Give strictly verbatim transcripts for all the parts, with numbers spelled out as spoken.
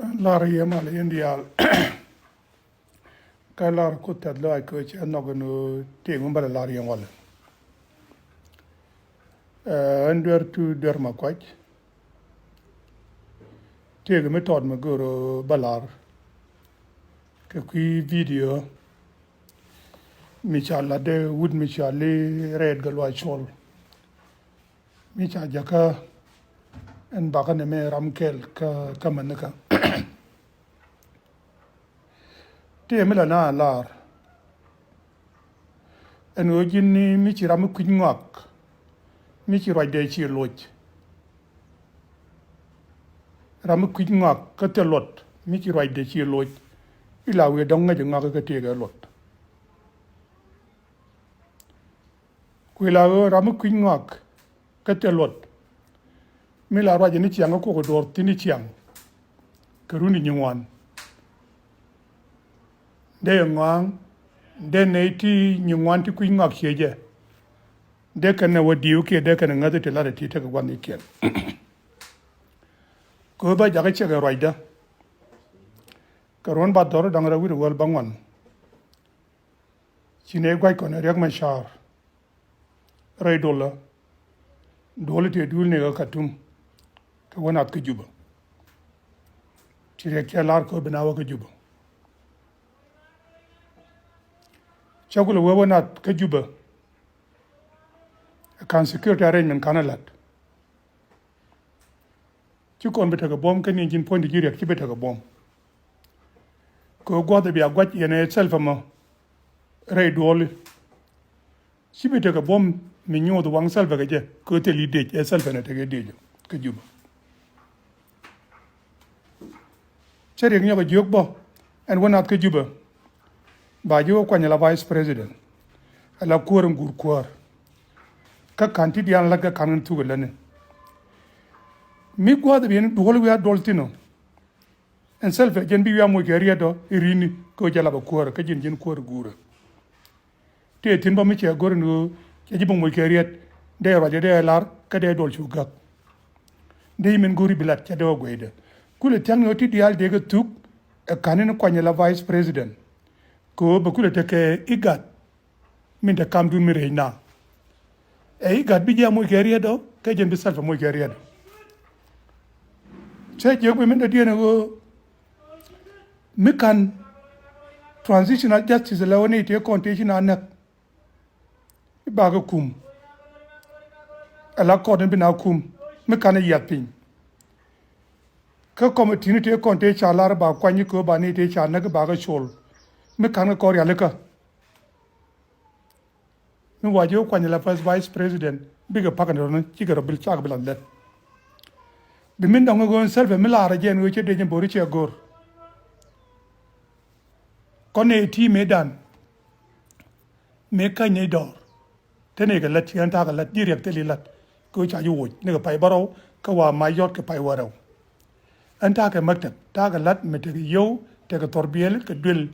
Lar yɛ mal yɛn diaal. Kä lar ku thɛth lɔac kɛ cɛ nhɔk ni tëëk mi bä lɛ lar yɛn walɛ. Ɛn duer tu duer ma kuac. Tëëk mi tɔt mi gör bä lar kɛ kui̱ video mi ca lat dee wut mi ca li rɛɛt gɛ luac cuɔl. Mi ca jakä ɛn bakä ni mɛ ram kɛl kä kä mɛ nikä. Tëë mi la na lar ɛn ɣöö ji̱n ni mi ci ram mi kui̱c ŋɔak mi ci ruacdɛ ci loc. Ram mi kui̱c ŋɔak kä thil luɔt mi ci ruacdɛ ci loc. Ila wi̱i̱ dɔ̱ŋ ŋäc ŋɔak kä tëëkɛ luɔt. Kui̱ la ɣöö ram mi kui̱c ŋɔak kä thil luɔt mi la ruacɛ ni ciaŋ kä kuɔk duɔ̱ɔ̱r thi̱n ni ciaŋ kɛ run di nyiŋuan. Dee ŋɔaŋ dee nɛy ti nyiŋuan ti kui̱c ŋɔak ciecɛ. Dee kɛn ɛ wä diw kiɛ dee kɛn ɛ ŋäth ti lat ɛ ti tekɛ gua̱n ikiɛn. Kɛ ɣöö bä jakä ciɛk ɛ ruacdä. Kɛ ruɔ̱n ba dhɔr da̱ŋ rɛw wi̱r wäl ba ŋuan. Ci nɛy gua̱c kɔn ɛ Riɛk Macar rɛy duɔlä. Duɔli tëë duul ni kä Katum kɛ wä nath kä Jubä. Ci Riɛk cɛ lar kɛ ɣöö bi na wä kä Jubä. Cä kulɛ wee wä nath kä Jubä. Ɛ ka̱n security arrangement ka̱n ɛ la̱t. Ci kɔn bi tekɛ buɔ̱m kä ni ji̱n puɔ̱ny di ji̱ Riɛk ci bi tekɛ buɔ̱m. Kɛ ɣöö gua̱th ɛ bia gua̱c yɛn ɛ Salva mɔ rɛy duɔli. Ci bi tekɛ buɔ̱m mi nyuuth waŋ Salva kɛ jɛ kɛ ɣöö thil i̱ dec ɛ Salva nɛ tekɛ dec kä Jubä. Cä Riɛk nyɔk ɛ jiök bä ɛn wä nath kä Jubä. Ba jiök kuany ala vice president ala kuäär in guur kuäär. Kä ka̱n ti diaal lat kä ka̱n in thuk ɛ lätni. Mi gua̱a̱th ɛ biɛn duɔl wiaa duɔl thi̱n ɔ. Ɛn Salva jɛn bi wiaa moc kɛ riɛt ɔ i̱ ri̱tni kɛ ɣöö jɛ lap ɛ kuäärä kä ji̱n ji̱n kuäär guurä. Tëë thi̱n bä mi cɛ go̱r ni ɣöö cɛ ji̱ bä moc kɛ riɛt dee ruacdɛ dee lar kä dee duɔl cu gäk. Dee min go̱ri bi lat cɛ dee wä gueydä. Kulɛ thia̱k ni ɣöö ti diaal dee kɛ thuk ɛ ka̱n in kuany ala vice president. Kɛ ɣöö bɛ kulɛ tekɛ igat min te kamdun mi rɛy na. Ɛ igat bi ji̱ a moc kɛ riɛt ɔ kɛ jɛn bi Salva moc kɛ riɛt ɔ. Cɛ jiök bi min te diɛn ɛ ɣöö mi ka̱n transitional justice la wä ni tëë kɔn tëë ci na näk. I̱ bakɛ kum. Ala kɔn in bi na kum mi ka̱n i̱ yiath piny. Kä kɔmiti ni tëë kɔn tëë ca lar ba kuany i̱ köö ba ni tëë ca näk i̱ bakɛ col. Mi ka̱n kɛ kɔn rialikä. Mi wa ji̱ wä kuany la first vice president bikɛ pak ni rɔni cikɛ rɔ bil cak bi la lɛt. Bi min dɔŋ i̱ ɣöö Salva mi lar a jɛn ɣöö cɛ dee jɛ bo̱ri cɛ go̱r. Kɔn nɛ ti mëëdan mëë käny nɛ dɔɔr. Te nɛ kɛ lät ci ɣän ta̱a̱ kɛ lät ji̱ riɛk thil i̱ lät kɛ ɣöö ca ji̱ woc ni kɛ pay bärɔw kä wa mac yɔt kɛ pay wärɛw. Ɣän ta̱a̱ kɛ mäktäp ta̱a̱ kɛ lät mɛ tekɛ yio̱w tekɛ thɔr biɛl kɛ duël.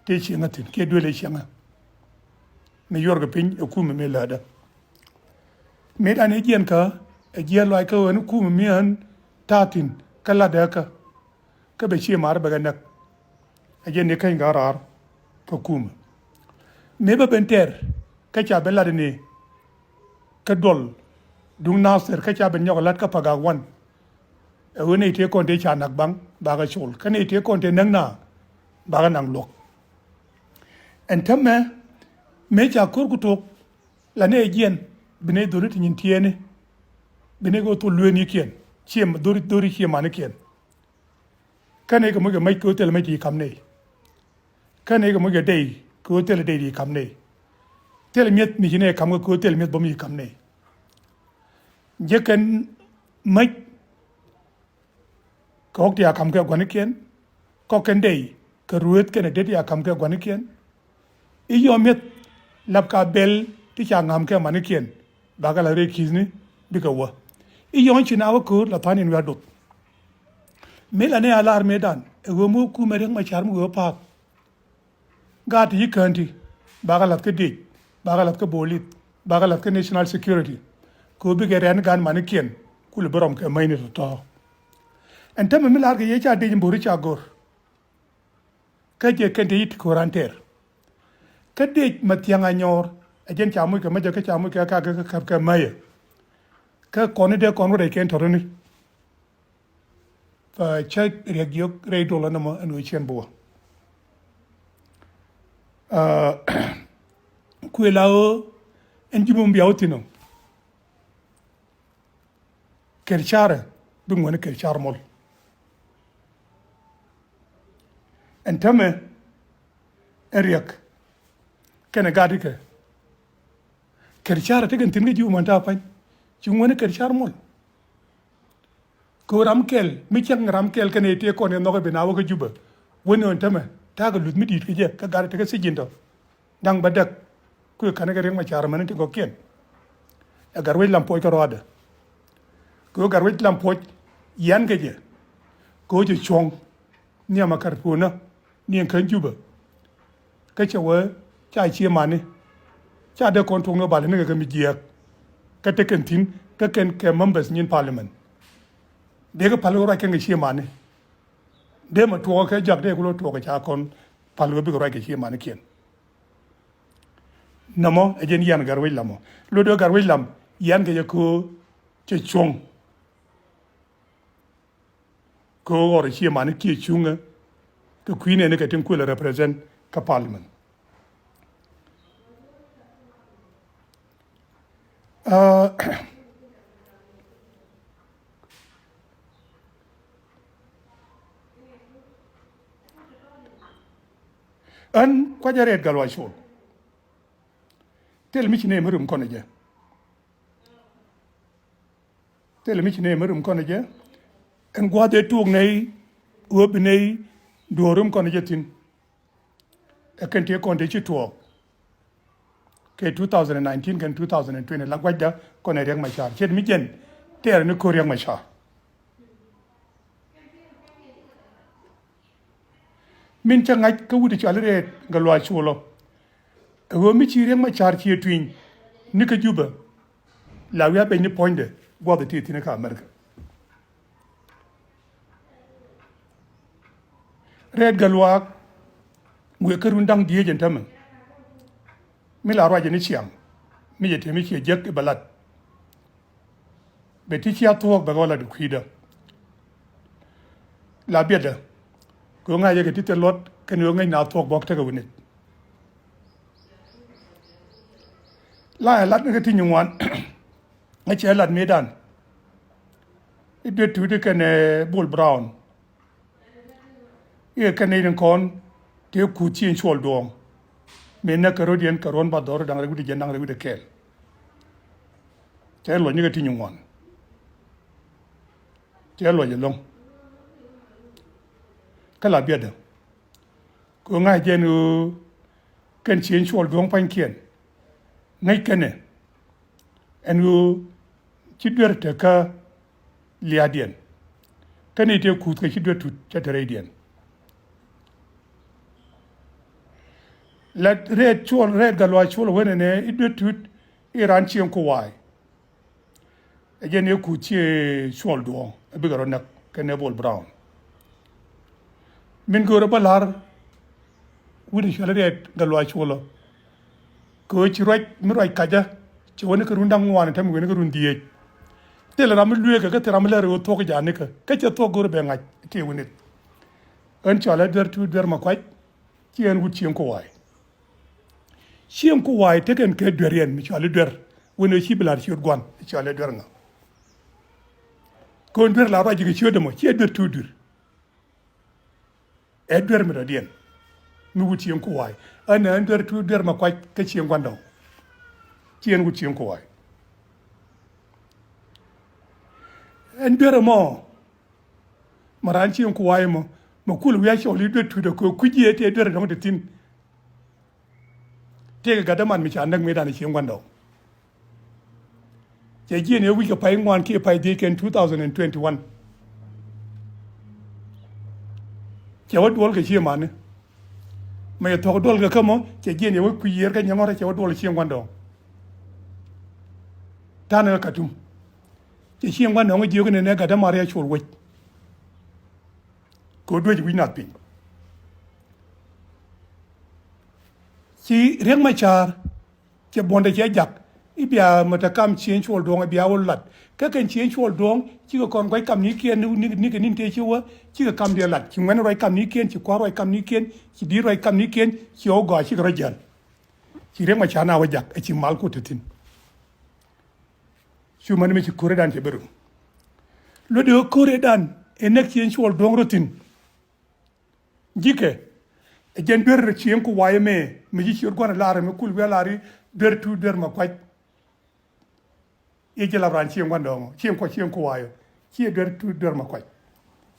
Tëë cieŋä thi̱n kiɛ duël ëë cieŋä. Mi yuɔrkɛ piny ɛ kumɛ mi läätdä. Mëëdan ëë jiɛn kä ɛ jiɛn lɔac kä ɣän kumɛ mi ɣän ta̱a̱ thi̱n kä la̱tdä kä. Kä bɛ cie mar bɛ kɛ näk. Ɛ jɛn ni käny kä raar kä kumɛ. Mëë bä ben tɛr kä ca ben lat ni kä duɔl duŋ Nasir kä ca ben nyɔk lat kä Pagak wan. Ɛ ɣöö nɛy tëë kɔn tëë ca nak baŋ bakɛ col kä nɛy tëë kɔn tëë näk na bakɛ naŋ luɔk. Ɛn täämɛ mëë ca ko̱r ku tok la nɛy jiɛn bi nɛy dhori ti nyin tiɛɛni bi nɛy kɛ thol lueenikiɛn cie dhori dhori cie manikiɛn. Kä nɛy kɛ moc kɛ mac kɛ ɣöö thilɛ mac ti ci ka̱m nɛy. Kä nɛy kɛ moc kɛ dey kɛ ɣöö thilɛ dey ti ci ka̱m nɛy. Thilɛ mi̱eth mi ci nɛy ka̱m kɛ kɛ ɣöö thilɛ mi̱eth bä mi ci ka̱m nɛy. Jɛ kɛn mac kɛ ɣɔ̱k ti a ka̱m kɛ gua̱nikiɛn. Kɔk kɛn dey kɛ rueeth kɛnɛ det ti a ka̱m kɛ gua̱nikiɛn. I̱ yɔm mi̱eth lap ka bɛl ti ca ŋa̱m kɛ manikiɛn. Bakɛ la rɛy ki̱thni bikɛ wä. I̱ yɔ̱ŋ ci na wä köör la tha̱a̱n in wiaa doth. Mëë la ni a lar mëëdan ɛ ɣöö mi wä kumɛ Riɛk Macar mi wee wä pa̱a̱k. Gaat ti ci kään ti bakɛ la̱th kä diec bakɛ la̱th kä bolith bakɛ la̱th kä national security. Kɛ ɣöö bikɛ rɛ̈n gaat manikiɛn kulɛ bi rɔm kɛ mäcni tɔ̱tɔ̱. Ɛn tämɛ mi la̱r kɛ yɛ ca dec in bo̱ri ca go̱r. Kä jɛ kɛn te yit ko̱ran tɛr. Kä dec ma thiaŋ a nyɔɔr. Ɛ jɛn ca muc kɛ mɛ jɛ kä ca muc kɛ ka kɛ kɛ kɛ mɛ yɛ. Kä kɔn ni dee kɔn wä rɛy kɛn tɔruni. Fa cä riɛk jiök rɛy dolä nɔmɔ ɛn ɣöö ciɛn bi wä. Kuël a ɣöö ɛn ji̱ mum bia wä thi̱n ɔ. Kɛr carɛ bi ŋuɛni kɛr car mɔl. Ɛn tämɛ ɛn riɛk kɛnɛ gat ikɛ. Kɛr carɛ tekɛ thi̱n kä ji̱ wä män ta̱a̱ pa̱ny. Ci ŋuɛni kɛr car mɔl. Kɛ ɣöö ram kɛl mi cäŋ ram kɛl kɛnɛ tëë kɔn yɛ nhɔk i̱ bi na wä kä Jubɛ. Wen ɣän tämɛ ta̱a̱ kɛ luth mi di̱i̱t kɛ jɛ kä gat i̱ tekɛ thi̱ji̱n tɔ. Da̱ŋ bä däk kuëë ka̱n kɛ Riɛk Macar mäni tin kɔ̱kiɛn. Ɛ Gatwec Lam Puɔc kärɔaadɛ. Kɛ ɣöö Gatwec Lam Puɔc yian kɛ jɛ. Kɛ ɣöö jɛ cuɔ̱ŋ nhiam a kar puɔ̱nä ni ɛn kän Jubä. Kä cɛ wee ca ciëmani ca dee kɔn tuɔ̱ŋ ni bali ni kɛ kɛ mi jiääk. Kä te kɛn thi̱n kä kɛn kɛ members nyin parliament. Dee kɛ pal kɛ ruac kɛn kɛ ciëmani. Dee mɛ tuɔɔk kɛ jak dee kulɛ tuɔɔk kɛ ca kɔn pal kɛ bikɛ ruac kɛ ciëmanikiɛn. Nɔmɔ ɛ jɛn yian Gatwec Lam ɔ. Luɔt ɣöö Gatwec Lam yian kɛ jɛ köö cɛ cuɔ̱ŋ. Kɛ ɣöö ɣɔr ciëmani kiɛ cuŋä kɛ kui̱ nɛɛni kɛ tin kuël represent kä parliament. Aa, ɣän kuacä Rɛɛt Gatluak Cuɔl. Thil mi ci nɛy mi rum kɔn jɛ. Thil mi ci nɛy mi rum kɔn jɛ. Ɛn gua̱a̱th ëë tuɔɔk nɛy ɣöö bi nɛy duɔ̱ɔ̱r rum kɔn jɛ thi̱n. Ɛ kɛn tëë kɔn tëë ci tuɔɔk kɛ two thousand and nineteen kɛn two thousand and twenty la guacda kɔn ɛ Riɛk Macar ce̱t mi jɛn tɛɛrɛ ni ko̱r Riɛk Macar. Min cä ŋa̱c kä wut i̱ cɔal i̱ Rɛɛt Gatluak Cuɔl ɔ. Ɛ ɣöö mi ci Riɛk Macar ciɛ tui̱ny ni kä Jubä. La wi̱i̱ a beny ni puɔ̱nydɛ gua̱th ɛ tëë thi̱n kä America. Rɛɛt Gatluak wëë kä run da̱ŋ dhieec ɛn tämɛ. Mi la ruacɛ ni ciaŋ mi cɛ te mi ciɛ jek i̱ bɛ lat. Bɛ ti cia thuɔ̱k bɛ kɛ wä lat i̱ kui̱dä. La biɛtdä kɛ ɣöö ŋa̱cä kɛ ti thil luɔt kɛn ɣöö ŋäc na thuɔ̱k bɔk tekɛ wi̱nit. La ɛ lat ni kɛ ti nyin ŋuan. Ŋäc cɛ lat mëëdan i̱ duet tuut i̱ kɛn ɛ Bol Brown. I̱ kɛ kɛn nɛy tin kɔn tëë kuth ci in cuɔl duɔ̱ɔ̱ŋ. Mëë näk kɛ rɔ̱diɛn kɛ ruɔ̱n ba dhɔr da̱ŋ rɛw wi̱cdɛ jiɛn da̱ŋ rɛw wi̱cdɛ kɛɛl. Cɛ luɔc ni kɛ ti nyin ŋuan. Cɛ luɔc ɛlɔ̱ŋ. Kä la biɛtdä kɛ ɣöö ŋa̱c jɛn ɣöö kɛn ci in cuɔl duɔ̱ɔ̱ŋ pa̱nykiɛn. Ŋäc kɛnɛ ɛn ɣöö ci duer te kä lia̱a̱diɛn. Kä ni tëë kuth kɛ ci duer tut cä te rɛydiɛn. La Rɛɛt Cuɔl, Rɛɛt Gatluak Cuɔl wen ɛnɛ i̱ duer tut i̱ raan cieŋ ku wa̱a̱y. Ɛ jɛn i̱ kuth ci cuɔl duɔ̱ɔ̱ŋ ɛ bikɛ rɔ näk kɛnɛ Bol Brown. Min göörä bä la̱r wi̱n i̱ cuɛl Rɛɛt Gatluak Cuɔl ɔ. Kɛ ɣöö ci ruac mi ruac kacä cɛ wä ni kɛ run da̱ŋ ŋuan tɛm wä ni kɛ run dhieec. Thilɛ ram mi lueekä kä thil ram mi lär ɣöö thuɔ̱k ja̱a̱n nikä kä cɛ thuɔ̱k go̱o̱rä bɛ ŋa̱c tëë wi̱nit. Ɣän cɔalɛ Duer Tuut Duer Makuac ci ɣän wut cieŋ ku wa̱a̱y. Cieŋ ku wa̱a̱y tekɛn kɛ duer yɛn mi cɔalɛ duer wen ɣöö ci bi la̱r ciöt gua̱n cɔalɛ duer ŋa. Kɛ ɣän duer la ruac ji̱ kɛ ciöt ɛmɔ ciɛ Duer Tuut Duer. Ɛ duer mi dɔ̱diɛn mi wut cieŋ ku wa̱a̱y. Ɛn ɛ ɛn Duer Tuut Duer Makuac kä cieŋ gua̱ndɔɔŋ. Ci ɛn wut cieŋ ku wa̱a̱y. Ɛn duer ɛmɔ mɛ raan cieŋ ku wa̱a̱y ɛmɔ mɛ kul wi̱i̱ a cɔl i̱ Duer Tuut ɛ köök kui̱c jiɛ tëë duer ɛ dɔ̱ŋ te thi̱n. Tëëkɛ gat däman mi ca näk mëëdan ɛ cieŋ gua̱ndɔɔŋ. Cɛ jiɛn yɛ wi̱c kɛ pay ŋuan kiɛ pay dhiec kɛn two thousand and twenty-one. Cɛ wä duɔl kɛ ciëmani. Mɛ yɛ thuɔ̱k duɔl kɛ kä mɔ cɛ jiɛn yɛ wä kui̱ yiër kɛ nyɛ ŋɔ̱rä cɛ wä duɔl ciëŋ gua̱ndɔɔŋ. Ta̱nɛ kɛ Katum. Cɛ ciëŋ gua̱ndɔɔŋ jiök ni nɛ gat däman riac col wec. kɛ ɣöö duec wi̱c nath piny. Ci Riek Machar cɛ buɔ̱ndɛ cɛ jak i̱ bia mɛ te kam Cieŋ Cuɔl Duɔ̱ŋ i̱ bia wä lat. Kä kɛn Cieŋ Cuɔl Duɔ̱ŋ cikɛ kɔn gua̱c kamnikiɛn ni, ni, ni kɛ ni̱n tëë ci wä, cikɛ kamdiɛn lat. Ci ŋuɛ̈ni ruac kamnikiɛn, ci kua̱r ruac kamnikiɛn, ci di̱i̱t ruac kamnikiɛn, ci ɣɔw gɔaa cikɛ rɔ jäl. Ci Riek Machar na wä jak ɛ ci mal ku te thi̱n. Cu mäni mi ci ko̱redan cɛ ben run. Luɔtdɛ ɣöö ko̱redan ɛ näk Cieŋ Cuɔl Duɔ̱ŋ rɔ thi̱n. Ji̱kɛ ɛ jɛn duer Cieŋ Kuway ɛmɛ, mi ci Ciöt Gua̱n ɛ lar ɛmɛ, kul wi̱i̱ a lar i̱ duer Tuut, duer Makuac. I̱ ci lap raan Cieŋ Gua̱n Dɔ̱ŋ, Cieŋ Kuɔth, Cieŋ Kuway ɔ, ciɛ duer Tuut, duer Makuac.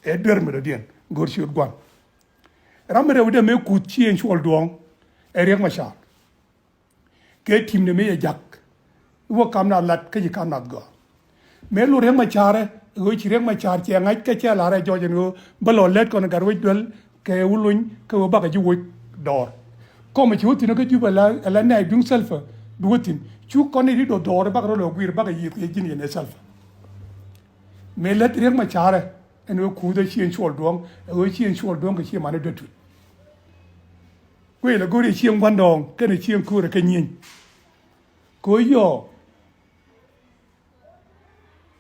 Ɛ duer mi dɔ̱diɛn go̱r Ciöt Gua̱n. Ram mi rɛwdɛ mëë kuth Cieŋ Cuɔl Duɔ̱ŋ ɛ Riek Machar. Kɛ ti̱mdɛ mëë yɛ jak i̱ wä kam nath lat kä ci kam nath gɔaa. Mëë lot Riek Machar ɛ ɣöö ci Riek Machar cɛ ŋa̱c kä cɛ lar ɛ jɔc ɛn ɣöö bä lɔ lät kɔn gat wec duel kɛ Wuluny kä ɣöö bakɛ ji̱ woc dɔɔr. Kɔmɛ ci wä thi̱n kä Jubɛ ala, ala nɛy duŋ Salva bi wä thi̱n. Cu kɔn i̱ ri dɔ dɔɔr bakɛ rɔ lɔ guir bakɛ yiëth kɛ ji̱n yɛn ɛ Salva. Mëë lät Riek Machar ɛ ɛn ɣöö kuuth ɛ Cieŋ Cuɔl Duɔ̱ŋ, ɛ ɣöö Cieŋ Cuɔl Duɔ̱ŋ kɛ Cieŋ Mani Duet Tuut. Kuëë lɛ go̱o̱r yɛ Cieŋ Gua̱n Dɔ̱ŋ kɛnɛ Cieŋ Köör ɛ kɛ nyieny. Kɛ ɣöö yɔɔ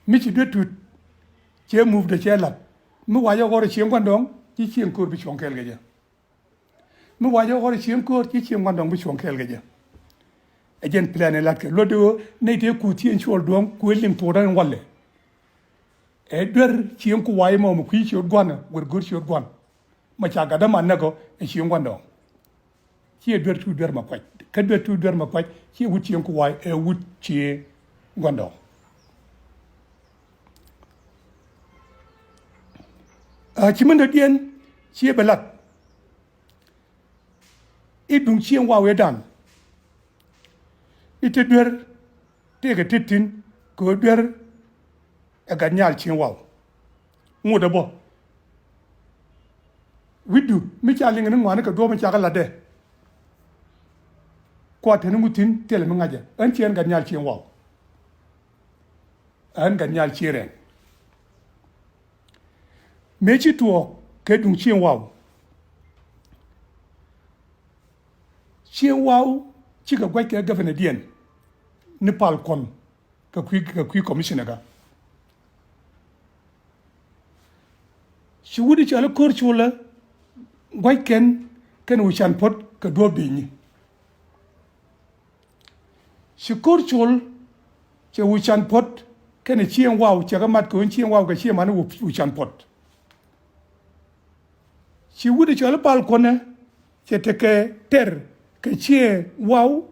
mi ci Duet Tuut cɛ mupdɛ cɛ la̱t. Mi wa̱c ɛ ɣɔr ɛ Cieŋ Gua̱n Dɔ̱ŋ ci Cieŋ Köör bi cuɔ̱ŋ kɛɛl kɛ jɛ. Mi wa̱c ɛ ɣɔr ɛ Cieŋ Köör ci Cieŋ Gua̱n Dɔ̱ŋ bi cuɔ̱ŋ kɛɛl kɛ jɛ. Ɛ jɛn plan ɛ la̱tkɛ luɔtdɛ ɣöö nɛy tëë kuth Cieŋ Cuɔl Duɔ̱ŋ ku ɛ liŋ puɔ̱ɔ̱t rɛn walɛ. Ɛ duer Cieŋ Kuway mɔ mi kui̱ Ciöt Gua̱n ɛ wër go̱r Ciöt Gua̱n. Ma ca gat däman näk ɔ ɛ Cieŋ Gua̱n Dɔ̱ŋ. Ciɛ duer Tuut, duer Makuac. Kä duer Tuut, duer Makuac ciɛ wut Cieŋ Kuway, ɛ wut Cieŋ Gua̱n Dɔ̱ŋ. A ci min dɔ̱diɛn ciɛ bɛ lat i̱ duŋ Cieŋ Waw ëëdan i̱ te duer tëëkɛ te thi̱n kɛ ɣöö duer ɛ gat nyal Cieŋ Waw. Ŋot ɛ bä wi̱cdu mi ca liŋ ni ŋuani kɛ duɔ̱ɔ̱p mi ca kɛ latdɛ. Kua te ni ŋut thi̱n thilɛ mi ŋa̱cɛ ɣän ci ɣän gat nyal Cieŋ Waw. Ɣän gat nyal Cieŋ Rɛŋ. Mëë ci tuɔɔk kɛ duŋ Cieŋ Waw. Cieŋ Waw cikɛ gua̱c kɛ governor diɛn ni Pal Kuɔn kɛ kui̱, kɛ kui̱ commissioner kä. Ci wut i̱ cɔal i̱ Ko̱r Col ɛ gua̱c kɛn kɛnɛ Wi̱can Puɔ̱t kɛ duɔ̱ɔ̱p bi̱i̱ni. Ci Ko̱r Col cɛ Wi̱can Puɔ̱t kɛnɛ Cieŋ Waw cɛ kɛ mat kɛ ɣöö Cieŋ Waw kɛ Cieŋ Mani Wi̱-, Wi̱can Puɔ̱t. Ci wut i̱ cɔal i̱ Pal Kuɔn ɛ cɛ tekɛ tɛr kɛ Cieŋ Waw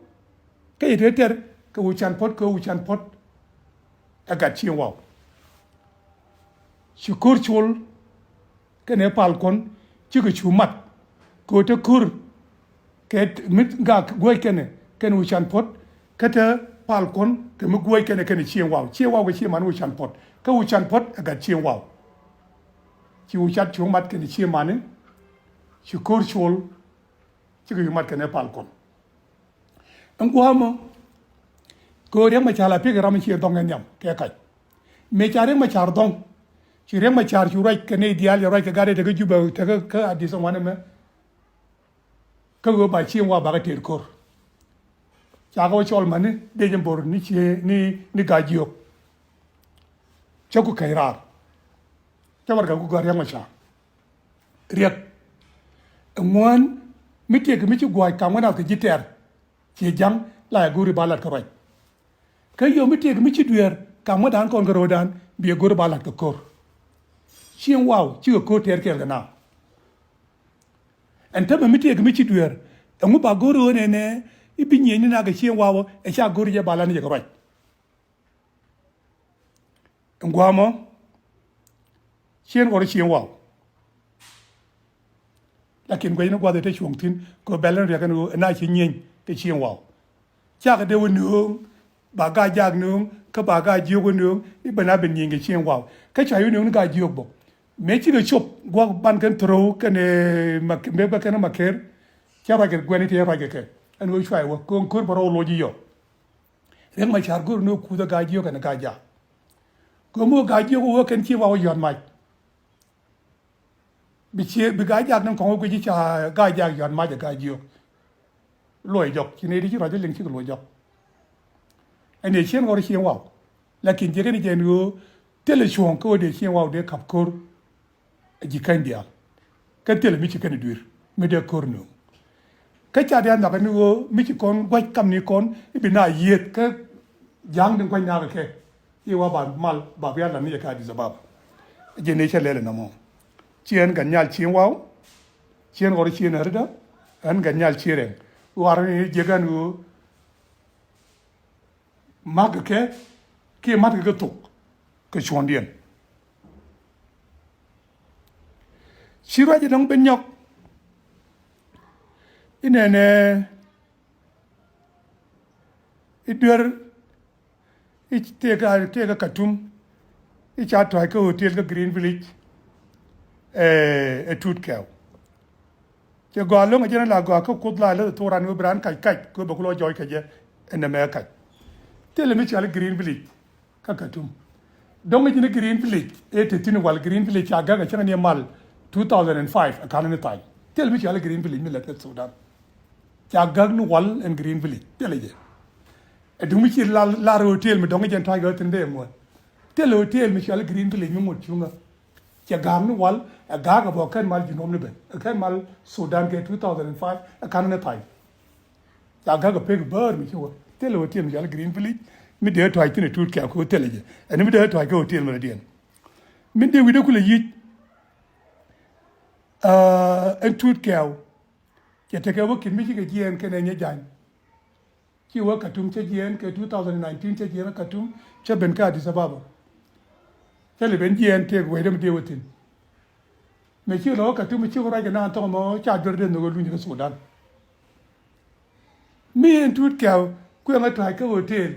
kä cɛ tekɛ tɛr kɛ Wi̱can Puɔ̱t kɛ ɣöö Wi̱can Puɔ̱t ɛ gat Cieŋ Waw. Ci Ko̱r Col kɛnɛ Pal Kuɔn cikɛ cu mat kɛ ɣöö te Ko̱r kɛ mi gak guäc kɛnɛ kɛnɛ Wi̱can Puɔ̱t kä te Pal Kuɔn kɛ mi guäc kɛnɛ kɛnɛ Cieŋ Waw. Cieŋ Waw kɛ Cieŋ Mani Wi̱can Puɔ̱t kä Wi̱can Puɔ̱t ɛ gat Cieŋ Waw. Ci Wi̱can cu mat kɛnɛ Cieŋ Mani, ci Ko̱r Col cikɛ cu mat kɛnɛ Pal Kuɔn. Ɛn gua̱a̱mɔ kɛ ɣöö Riɛk Macar la pi̱kɛ ram ciɛ dhɔŋ ɛ nhiam kɛ kac. Mëë ca Riɛk Macar dhɔŋ ci Riɛk Macar cu ruac kɛ nɛy diaal, cɛ ruac kɛ gat ëë tekä Jubɛ, tekä kä Adith ɛ ŋuan ɛmɛ. Kä ɣöö ba Cieŋ Waw bakɛ tëër Ko̱r. Cakɛ wä cɔl mani dee jɛ bo̱r ni cie ni, ni Gaa-jiök. Cä ku kɛc raar. Cä warɛgak ku gɔ̱a̱r Riɛk Macar. Riɛk. Ɛŋuan mi tëëkɛ mi ci gua̱a̱c kam ŋuan nath kɛ ji̱ tɛr. Ciɛ ja̱ŋ la yɛ go̱ri ba lat kɛ ruac. Kä yio̱w mi tëëkɛ mi ci dueer kam ŋuan da̱a̱n kɔn kɛ ro̱o̱dan biɛ go̱ri ba lat kɛ Ko̱r. Cieŋ Waw cikɛ Ko̱r tɛr kɛɛl kɛ naath. Ɛn täämɛ mi tëëkɛ mi ci dueer ɛŋu ba go̱r ɣöö nɛnɛ i̱ bi nyieenyni naath kɛ Cieŋ Waw ɛ ca go̱r jɛ ba lat ni jɛ kɛ ruac. Ɛn gua̱a̱mɔ Cieŋ ɣɔr Cieŋ Waw. Lakin guɛcni gua̱th ɛ te cuɔ̱ŋ thi̱n kɛ ɣöö bɛl ɛn riɛk ɛn ɣöö ɛn a ci nyieny kɛ Cieŋ Waw. Cakɛ dee wä nööŋ ba Gaa-jaak nööŋ kä ba Gaa-jiök wä nööŋ i̱ ben a ben nyieny kɛ Cieŋ Waw. Kä cua wä nööŋ ni Gaa-jiök bä. Mëë cikɛ cop gua̱k ban kɛn Thurou kɛnɛ Mak-, mëë bä kɛn Maker. Cɛ ruac kɛ guɛni ti ruac kɛ kɛ ɛn ɣöö cua wä kɛ ɣöö Ko̱r bä rɔw loc i̱ yɔ. Riɛk Macar go̱r ni ɣöö kuth ɛ Gaa-jiök kɛnɛ Gaa-jaak. Kɛ ɣöö mi wä Gaa-jiök wä kɛn Cieŋ Waw wä yɔ̱t mac. Bi cië, bi Gaa-jiak ni kɔŋ wä guic i̱ ca Gaa-jiak yɔ̱a̱t mac ɛ Gaa-jiök. Luɔc jɔk, ci nɛy ti ci ruac liŋ cikɛ luɔc jɔk. Ɛn ɛ ciën ɣɔr ciën waw. Lakin jiɛkɛ ni jɛ ɛn ɣöö thilɛ cuɔ̱ɔ̱ŋ kä ɣöö dee ciën waw dee ka̱p ko̱r ɛ ji̱ käny diaal. Kä thilɛ mi ci kɛn i̱ dui̱r mi dee ko̱r nööŋ. Kä ca diaal nhɔakɛ ni ɣöö mi ci kɔn gua̱c kamnikɔn i̱ bi na yiëëth kä ja̱a̱ŋ di gua̱c nakä kɛ i̱ wa ba mal ba bia lat ni jɛ kä Addis Ababa. Jiɛn i̱ cä lɛl ɛnɔmɔ. Ci ɛn Gat Nhial ciën waw. Ci ɛn ɣɔr ciën ɛ ritdä. Ɛn Gat Nhial ciën rɛŋ. Ɣɔr ni jiɛk ɛn ɣöö ma̱k kɛ kiɛ ma̱t kɛ kɛ thok kɛ cuɔ̱ndiɛn. Ci ruac ɛ dɔ̱ŋ ben nyɔk. Inɛnɛ i̱ duer i̱ tëëkä tëëkä Katum i̱ ca tɔ̱a̱c kä hotel kä Green Village. Ɛ ɛ Tuut Kɛɛw. Cɛ gɔaa lo̱ŋ a jɛn a la gɔaa kä Kuoth la lät a thok ran ɣöö bi raan kac kac kɛ ɣöö bɛ ku lɔ jɔɔc kɛ jɛ ɛn nɛmɛ kac. Thilɛ mi cɔal i̱ Green Village kä Katum. Dɔ̱ŋ i̱ ji̱n i̱ Green Village ëë te thi̱n wal Green Village ca gäk a cäŋ ni mal two thousand and five a ka̱n ni tha̱a̱ny. Thilɛ mi cɔal i̱ Green Village mi lät kä Sudan. Ca gäk ni wal ɛn Green Village thilɛ jɛ. Ɛ duŋ mi ci lar hotel mi dɔ̱ŋ i̱ jɛn ta̱a̱c gäk thi̱n dee ŋuɔ̱t. Thilɛ hotel mi cɔal i̱ Green Village mi ŋuɔ̱t cuŋä. Cɛ ga̱a̱k ni wal ɛ ga̱a̱k ɛ bä kɛn mal Jinub ni ben ɛ kɛn mal Sudan kɛ two thousand and five ɛ ka̱n ni pay. Ca ga̱a̱k ɛ pek bäär mi ci wä thilɛ hotel mi cɔal Green Village mi dee tɔ̱a̱c thi̱n ɛ Tuut Kɛɛw kɛ wä thilɛ jɛ ɛn mi dee tɔ̱a̱c kɛ hotel mi rɔ diɛn. Min dee wi̱cdɛ kulɛ yic ɛn Tuut Kɛɛw. Cɛ tekɛ wä ki̱n mi cikɛ jiɛɛn kɛnɛ nyɛ ja̱ny. Ci wä Katum cä jiɛɛn kɛ two thousand nineteen cä jiɛɛn Katum cä ben kä Addis Ababa. Cä lɛ ben jiɛɛn tëëk wecdä mi dee wä thi̱n. Mëë ci lɔ wä Katum mi ci wä ruac kɛ naan thɔk mɔ ca duer dee nhök ɛ luny kä Sudan. Mi ɛn Tuut Kɛɛw kuɛŋä tɔ̱a̱c kä hotel.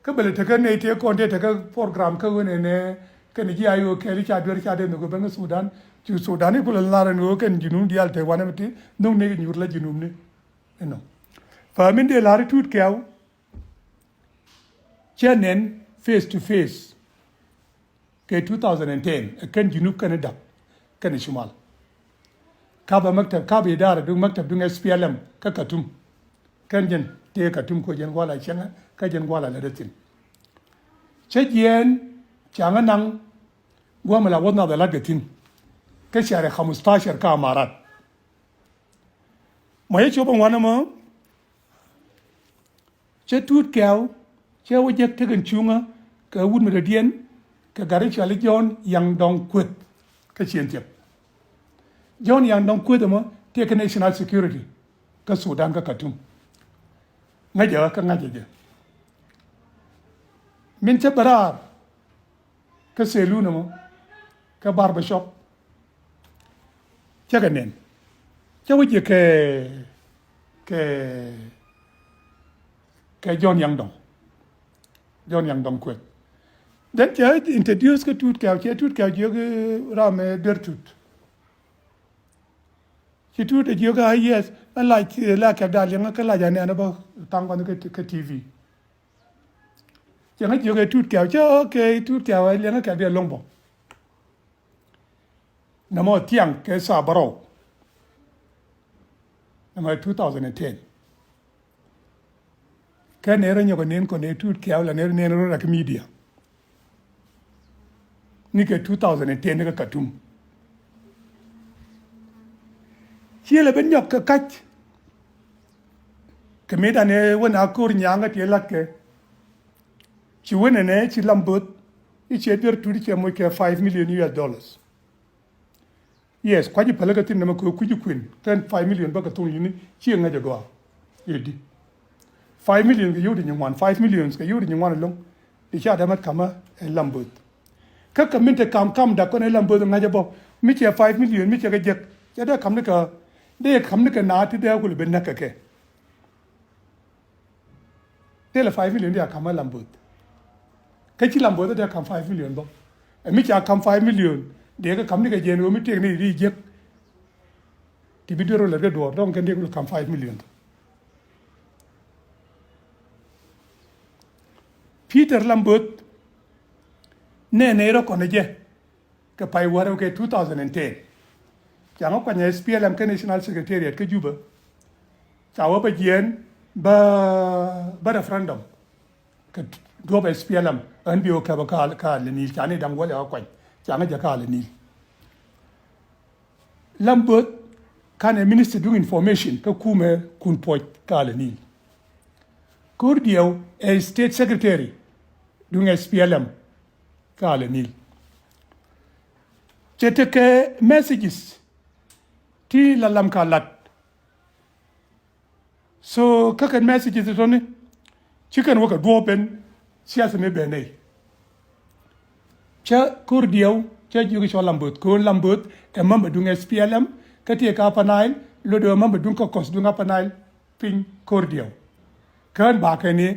Kä bɛ lɛ tekä nɛy tëë kɔn tëë tekä program kä ɣöö nɛnɛ kɛn ji̱ a ɣöö kɛɛl i̱ ca duer ca dee nhök ɛ ben kä Sudan. Cu Sudan i̱ kulɛ lar ɛn ɣöö kɛn Jinub diaal te wanɛ mi ti nhök nɛy kɛ nyuur la Jinub ni. Inɔ. Fa min dee la̱r i̱ Tuut Kɛɛw. Cä nɛn face to face kɛ two thousand and ten ɛ kɛn Junub kɛn i̱ Dak kɛn i̱ Cumal. Kapɛ maktab kapɛ idara duŋ maktab duŋ S P L M kä Katum. Kɛn jɛn tëë Katum ko jɛn guala cɛŋɛ kä jɛn guala lɛ dee thi̱n. Cä jiɛɛn ca̱ŋä naŋ gua̱a̱mɛ la wuɔth nath ɛ lat kɛ thi̱n. Kä cari khamustashar kä Amarat. Mɔ yɛ cop ɛŋuan ɛmɔ. Cä Tuut Kɛɛw cä wä jek tekɛn cuŋä kɛ wut mi dɔ̱diɛn kɛ gat i̱ cɔal i̱ John Yaŋ Dɔŋ Kueth kä ciɛn thiɛp. John Yaŋ Dɔŋ Kueth ɛmɔ tëë kɛ national security kä Sudan kä Katum. Ŋäcɛ kä ŋa̱cɛ jɛ min cä bɛ raar kä selun ɛmɔ kä barber shop. Cä kɛ nɛn cä wä jiɛ kɛ kɛ kɛ John Yaŋ Dɔŋ. John Yaŋ Dɔŋ Kueth. Then cɛ introduce kä Tuut Kɛɛw cɛ Tuut Kɛɛw jiök ram ɛ Duer Tuut. Ci Tuut ɛ jiök a yes ɛ lac la kɛp da liɛŋä kä lac a nɛn ɛ bä thaŋ kɔn kä T V. Cɛ ŋä jiök ɛ Tuut Kɛɛw cɛ okay Tuut Kɛɛw ɛ liɛŋä kɛp di ɛ loŋ bä. Nɔmɔ thiaŋ kɛ thaa bärɔw. Nɔmɔ two thousand and ten. Kɛ nɛy rɔ nyɔk ɛ nɛn kɔn ɛ Tuut Kɛɛw la nɛy rɔ nɛn rɔ rak media. Ni kɛ two thousand and ten ni kɛ Katum. Ciël ɛ ben nyɔk kɛ kac. Kɛ mëëdan ɛ wän a ko̱r nyaŋ kä tiɛ la̱tkɛ. Ci wän ɛnɛ ci lam böth i̱ ciɛ Duer Tuut i̱ ciɛ moc kɛ five million U S dollars. Yes kua̱c i̱ päl kä thi̱n nɛmɛ kɛ kui̱c i̱ kuën kɛn five million bä kɛ thoŋ yuni ciɛ ŋäc ɛ gɔaa. I̱ di five million kɛ yio̱w ti nyin ŋuan five million kɛ yio̱w ti nyin ŋuan ɛlɔ̱ŋ. Ti ca dämät ka̱mä ɛ lam böth. Kä kɛ min te kam kam dak kɔn ɛ lam böth ŋa̱c ɛ bä mi cɛ five million mi cɛ kɛ jek cɛ dee kam ni kɛ dee kam ni kɛ naath ti dee kulɛ ben näk kɛ kɛ. Dee lɛ five million dee a kam ɛ lam böth. Kä ci lam böth dee kam five million bä. Ɛ mi ca kam five million dee kɛ kam ni kɛ jɛn ɣöö mi tëëk ni ri jek. Ti bi duer rɔ lät kɛ duɔɔr dɔ̱ŋ kɛn dee kulɛ kam five million. Peter Lambert nɛɛnɛ rɔ kɔn jɛ kɛ pay wärɛ kɛ two thousand and ten. Ca ŋä kuany S P L M kä National Secretariat kä Juba. Ca wä bä jiɛɛn bä, bä referendum kɛ duɔ̱p S P L M ɣän bi wä käp kä, kä Alɛ Nil, ca ni da̱ŋ wäl ɛ wä kuany, ca ŋä jɛ kä Alɛ Nil. Lam Bo̱th /ka̱nɛ minister duŋ information kä kumɛ Kun Puɔc kä Alɛ Nil. Ko̱r Diɛw ɛ state secretary duŋ S P L M kä Alɛ Nil. Cɛ tekɛ messages ti la lam ka lat. So kä kɛn messages tɔni ci kɛn wä kɛ duɔ̱ɔ̱p ɛn siasa mi bɛ nɛy. Cä Ko̱r Diɛw cä jiök cɔl Lam Bo̱th, kɛ ɣöö Lam Bo̱th ɛ member duŋ S P L M kä tëë kä Upper Nile, lotdɛ ɛ member duŋ caucus duŋ Upper Nile piny Ko̱r Diɛw. Kä ɣän bakɛ ni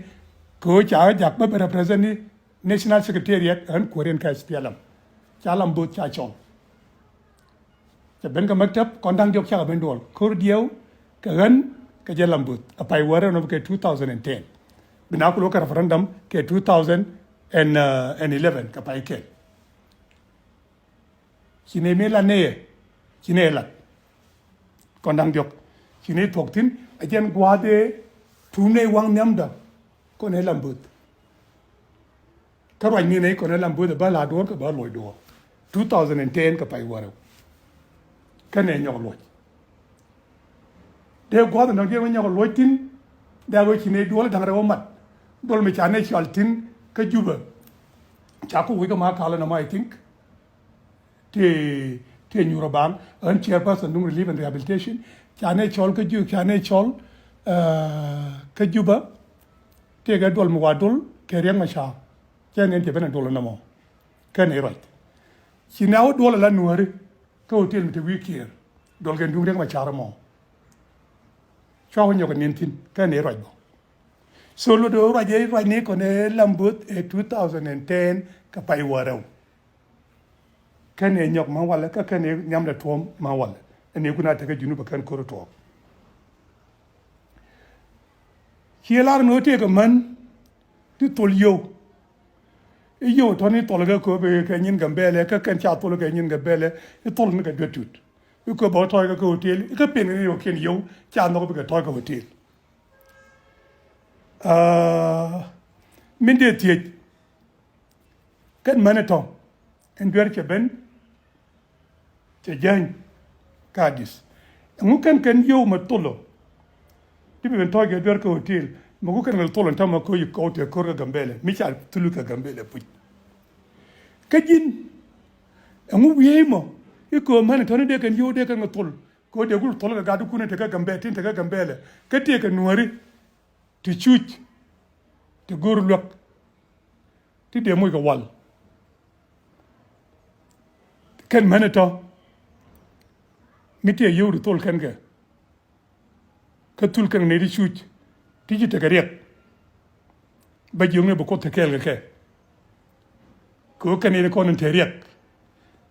kɛ ɣöö ca ɣä jak bä ben represent ni National Secretariat, ɣän kuäär in kä S P L M. Ca Lam Bo̱th ca cɔl. Cɛ ben kɛ maktab, kɔn da̱ŋ diɔ̱k cakɛ ben duɔl. Ko̱r Diɛw kɛ ɣän kɛ jɛ Lam Bo̱th, a pay wäl rɛw nɔ kɛ two thousand and ten. Bi na ku lo̱k kɛ referendum kɛ two thousand and eleven kɛ pay kɛl. Ci nɛy mëë lat nɛy ɛ, ci nɛy ɛ lat. Kɔn da̱ŋ diɔ̱k ci nɛy thuɔ̱k thi̱n, a jɛn gua̱a̱th ëë tuum nɛy waŋ nhiamdä, kɔn ɛ Lam Bo̱th. Kä ruac ni nɛy kɔn ɛ Lam Bo̱th ɛ bä la duɔ̱ɔ̱r kɛ bä luɔc duɔ̱ɔ̱r. Two thousand and ten kɛ pay wäl rɛw. Kä nɛy nyɔk luɔc. Dee gua̱a̱th in dɔ̱ŋ dee wä nyɔk luɔc thi̱n, dee wä ci nɛy duɔl da̱ŋ rɛw mat. Duɔl mi ca nɛy cɔal thi̱n kä Juba. Ca ku wi̱c kä ma kalä nɔmɔ, I think. Tëë, tëë Nyuur Abaŋ, ɣän chairperson duŋ relief and rehabilitation. Ca nɛy cɔl kä Ju-, ca nɛy cɔl, eh, kä Juba. Tëë kɛ duɔl mi wa duɔl kɛ Riɛk Macar. Cɛ nɛn cɛ ben a duɔl nɔmɔ. Kä nɛy ruac. Ci nɛy wä duɔl ala Nuääri kä hotel mi te wi̱i̱ Kiir. Duɔl kɛn duŋ Riɛk Macar mɔ. Cua wä nyɔk kɛ ni̱n thi̱n kä nɛy ruac bä. So lot ɣöö ruac ɛ ruac ni kɔn ɛ Lam Bo̱th ɛ two thousand and ten kɛ pay wäl rɛw. Kɛn ɛ nyɔk ma walɛ, kä kɛn ɛ nhiamdɛ tuɔ̱ɔ̱m ma walɛ. Ɛn ɛ kun a tekɛ Junub ɛ kɛn ko̱r tuɔɔk. Ci lar ni ɣöö tëëkɛ män ti thol yio̱w. I̱ yio̱w tɔ̱ni thol kɛ kööp kɛ nyin Gambɛlɛ, kä kɛn ca thol kɛ nyin Gambɛlɛ, i̱ thol ni kɛ Duet Tut. I̱ kööp bä tɔ̱ɔ̱c kɛ kɛ hotel, i̱ kä pen ni yio̱w kiɛn yio̱w, ca nhɔk bikɛ tɔ̱ɔ̱c kɛ hotel. Ah, min dee thiec. Kɛn män ɛ tɔ̱ ɛn duer cɛ ben, cɛ jäny kä Adith. Ɛŋu kɛn kɛn yio̱w mɛ thol ɔ? Ti bi ben tɔ̱ɔ̱c kɛ duer kä hotel, mɛ ku kɛn kɛ thol ɛn täämɛ ko̱ yi kɔw tëë ko̱r kä Gambɛlɛ, mi ca thul kɛ Gambɛlɛ puc. Kä ji̱n, ɛŋu wiee mɔ i̱ köö män ɛ tɔ̱ni dee kɛn yio̱w dee kɛn kɛ thol, kɛ ɣöö dee ku thol kɛ gat ti kun in te kä Gambɛ-, tin te kä Gambɛlɛ, kä tëëkɛ Nuääri ti cuc, ti go̱o̱r luäk, ti dee moc kɛ wal. Kɛn män ɛ tɔ̱ mi tëë yio̱w ti thol kɛn kɛ, kä thul kɛn nɛy ti cuc, ti ci tekɛ riɛk. Bä jiök ni bi Kuoth te kɛɛl kɛ kɛ. Kɛ ɣöö kɛn nɛy ti kɔn in te riɛk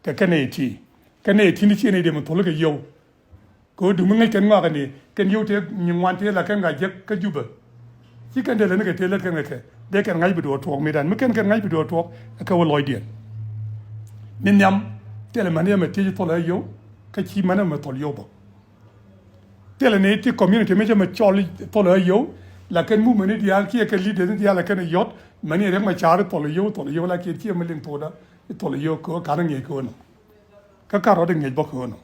kɛ kɛn nɛy ti, kɛn nɛy ti ni ciɛ nɛy dee mi thol kɛ yio̱w. Kɛ ɣöö duŋ mi ŋäc kɛn ŋɔakɛ ni kɛn yio̱w tëë nyin ŋuan tëë la kɛn ŋa̱c jek kä Jubɛ. Ci kɛn dee lät ni kɛ tëë lät kɛn kɛ kɛ, dee kɛn ŋa̱c bi duɔɔk tuɔɔk mëëdan. Mi kɛn kɛn ŋa̱c bi duɔɔk tuɔɔk, ɛ kɛ wä lɔcdiɛn. Mi nhiam, thilɛ män yɛ mɛ thiec thol ɛ yio̱w, kä ci män yɛ mɛ thol yio̱w bä. Thilɛ ni ti community mi cä mɛ cɔl thol ɛ yio̱w, la kɛn movement ni diaal kiɛ kɛ leaders ni diaal la kɛn yɔt, mɛn ni Riɛk Macar thol ɛ yio̱w, thol ɛ yio̱w, la kiɛ ciɛ mi liŋ thokda thol ɛ yio̱w kɛ ɣöö ka̱n ŋi̱eec kɛ ɣöö nɔ. Kä ka̱r rɔɔdɛ ŋi̱eec bä kɛ ɣöö nɔ.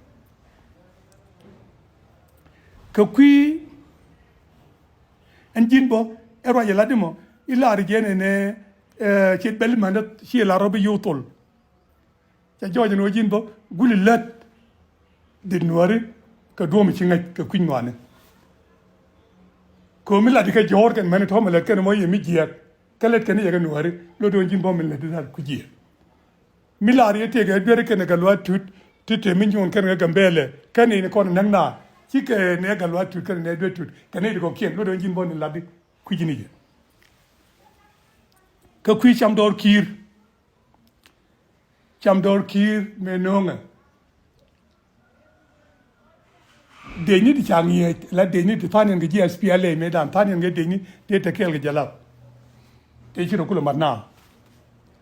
Kɛ kui̱ ɛn ji̱n bä ɛ ruac ɛ lat imɔ i̱ la̱r jɛn ɛnɛ, eh, ciɛ bɛl mɛn ciɛ la̱r rɔ bi yio̱w thol. Cɛ jɔɔc ɛn ɣöö ji̱n bä guli lät dhit Nuääri kɛ duɔ̱ɔ̱m ci ŋäc kɛ kui̱ny ŋɔaani. Köö mi lat kɛ jɔ̱ɔ̱r kɛn mɛn tɔ̱ mi lät kɛn mɔ yɛ mi jiääk kä lät kɛn yɛ kɛ Nuääri lot ɣöö ji̱n bä mi lät dhit lat kui̱ jiääk. Mi lar yɛ tëëkɛ duer kɛn kɛ luaat Tut ti te mi nyuun kɛn kɛ Gambɛlɛ kɛn in kɔn näk na cikɛ nɛ kɛ luaat Tut kɛn nɛ duer Tut kɛn nɛ ti kɔkiɛn lot ɣöö ji̱n bä ni lat di kui̱ ji̱n i̱ jɛ. Kɛ kui̱ cam dɔɔr ki̱i̱r. Cam dɔɔr ki̱i̱r mëë nööŋɛ. Dec ni ti ca ŋi̱eec la dec ni ti tha̱a̱niɛn kɛ ji̱ S P L A mëëdan tha̱a̱niɛn kɛ dec ni dee te kɛɛl kɛ jɛ lap. Dee ci rɔ kulɛ mat na.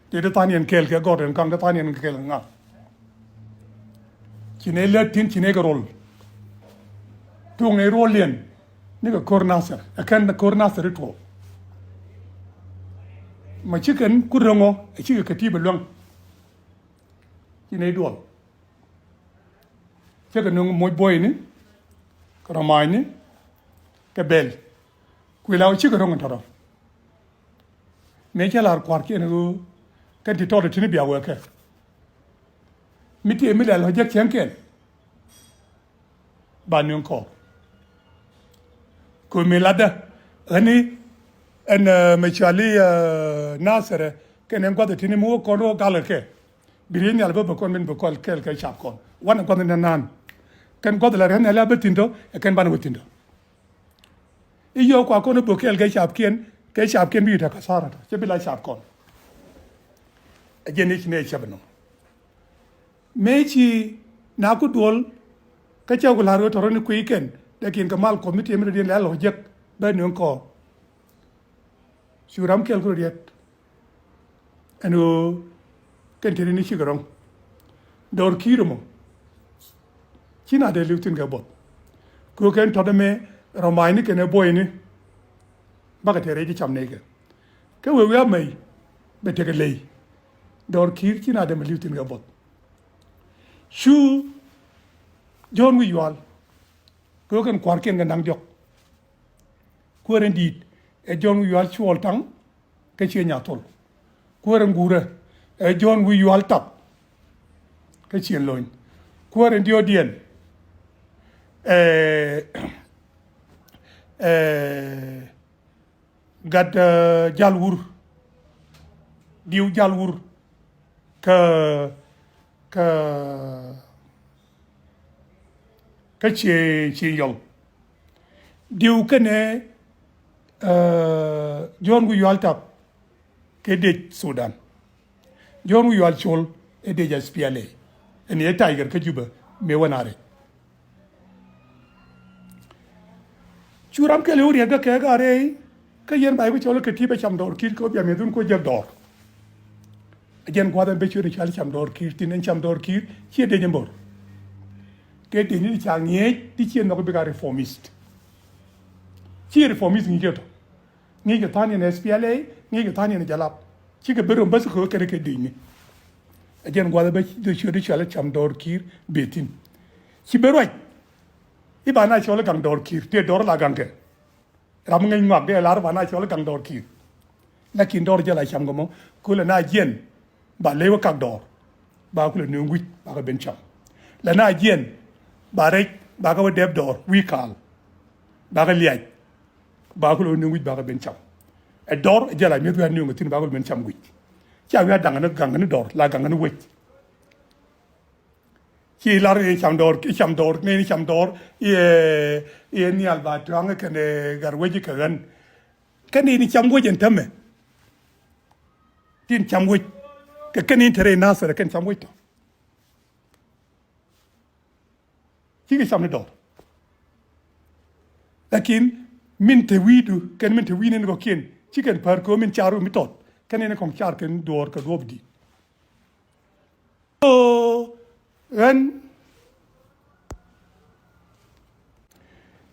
Dee ti tha̱a̱niɛn kɛɛl kɛ gɔ̱r ɛn kaŋ ti tha̱a̱niɛn kɛ kɛɛl kɛ ŋa̱. Ci nɛ lät tin ci nɛ kɛ rol. Tuɔŋ nɛ rol liɛn ni kɛ ko̱r Nathir, ɛ kɛn ko̱r Nathir i̱ tuɔɔk. Ma ci kɛn ku rɛŋɔ ɛ cikɛ kɛ ti̱i̱ bɛ luäŋ. Ci nɛ duɔl. Cä kɛ nöŋ moc buɔyni kɛ rɔmacni kɛ bɛl. Kui̱ la wä cikɛ rɔŋ in tɔ̱rɔ. Mëë cä lar kua̱rkiɛn ɣöö kɛn ti tɔɔt ti ni bia wekɛ. Mi tiee mi lɛl ɔ jek cieŋkiɛn. Ba ni̱n kɔɔr. Kɛ mi latdä ɣäni ɛn mɛ cɔali Nathir kɛn ɛn gua̱th ɛ ti ni mi wä kɔn wä gal kɛ. Bi riey nhial bä bä kɔn min bä kɔl kɛɛl kɛ cap kɔn wanɛ gua̱th ni naan. Kɛn gua̱th la riey nhial a bä thi̱n tɔ ɛ kɛn banɛ wä thi̱n tɔ. I̱ yɔɔk kua kɔn i̱ bök kɛɛl kɛ capkiɛn kɛ capkiɛn bi i̱ te kathara tɔ cɛ bi la cap kɔn. Ɛ jɛn i̱ ci nɛ cɛp inɔ. Mëë ci na ku duɔl kä cɛ ku la̱r ɣöö tɔ̱rɔ̱ ni kui̱ kɛn dee kiɛn kɛ mal kɔmiti mi dee diɛn lɛ lɔ jek bɛ nöŋ kɔɔr. Cu ram kɛɛl ku rɔ riɛt. Ɛn ɣöö kɛn tëëri ni cikɛ rɔ̱ŋ. Dɔɔr ki̱i̱r ɛmɔ ci na dee li̱w thi̱n kɛ buɔth. Kɛ ɣöö kɛn tɔ̱t ɛmɛ rɔmacni kɛn ɛ buɔyni. Bakɛ tëë rɛy ji̱ cam nɛy kɛ kɛ wee wi̱i̱ amɛy bɛ tekɛ ley. Dɔɔr ki̱i̱r ci na dee mɛ li̱w thi̱n kɛ buɔth. Cu Jɔ̱ɔ̱n wi̱i̱ yual kɛ ɣöö kɛn kua̱rkiɛn kɛ naŋ diɔ̱k. Kuäär in di̱i̱t ɛ Jɔ̱ɔ̱n wi̱i̱ yual cuɔl taŋ kä ciɛ nyathol. Kuäär in guurä ɛ Jɔ̱ɔ̱n wi̱i̱ yual tap kä ciɛ lony. Kuäär in diɔ̱ɔ̱diɛn ɛ ɛ gat jal wur diw jal wur kä kä kä ciɛ ciɛ yɔl. Diw kɛnɛ Jɔ̱ɔ̱n wi̱i̱ yual tap kɛ dec Sudan. Jɔ̱ɔ̱n wi̱i̱ yual col ɛ dec S P L A ɛn yɛ Tiger kä Jubɛ mëë wä na rɛc. Cu ram kɛl i̱ wä riɛt kä kɛ gat rɛy kä yɛn ba i̱ bi cɔl i̱ kɛ ti bɛ cam dɔɔr ki̱i̱r kɛ wä bia mi̱eth wun kɛ wä jiäk dɔɔr. Ɛ jɛn gua̱th ɛn bɛ ciöt i̱ cɔal cam dɔɔr ki̱i̱r tin ɛn cam dɔɔr ki̱i̱r ciɛ dec ɛn bo̱r. Kɛ dec ni ti ca ŋi̱eec ti ciɛ nhɔk i̱ bikɛ reformist. Ciɛ reformist ŋi̱i̱c kɛ tɔ. Ŋi̱i̱c kɛ tha̱a̱n yɛn S P L A, ŋi̱i̱c kɛ tha̱a̱n yɛn jalap. Cikɛ ben rom bäth kɛ kɛn kɛ di̱cni. Ɛ jɛn gua̱th ɛ bä dee ciöt i̱ cɔal i̱ cam dɔɔr ki̱i̱r bee thi̱n. Ci ben ruac i̱ ba na cɔl i̱ gaŋ dɔɔr ki̱i̱r tëë dɔɔr la gaŋkɛ. Ram ŋäc ŋɔak dee lar ba na cɔl i̱ gaŋ dɔɔr ki̱i̱r. Lakin dɔɔr jɛ la cam kɛ mɔ kulɛ na jiɛn ba ley wä kak dɔɔr. Ba kulɛ nööŋ wi̱c bakɛ ben cam. Lɛ na jiɛn ba rɛc bakɛ wä dɛp dɔɔr wi̱i̱ kaal. Bakɛ liac. Ba kulɛ wä nööŋ wi̱c bakɛ ben cam. Ɛ dɔr ɛ jɛ la mi̱eth wi̱i̱ a nööŋ ɛ thi̱n ba kulɛ ben cam wi̱c. Cia wi̱i̱ a daŋ ni gaŋ ni dɔr la gaŋ ni wec. Ci lar i̱ cam dɔr i̱ cam dɔr ni i̱ cam dɔr i̱ i̱ nhial ba tuaŋ kɛn ɛ gar wec kɛ ɣän. Kɛn i̱ ni cam wec ɛn tämɛ. Tin cam wec kɛ kɛn i̱ te rɛy Nathir kɛn cam wec tɔ. Cikɛ cam ni dɔr. Lakin min te wi̱i̱du kɛn min te wi̱i̱ni ni kɔ̱kiɛn ci kɛn pär köö min car mi tɔt kɛn in kɔŋ car kɛn duɔɔr kɛ duɔɔp di̱t. So ɣän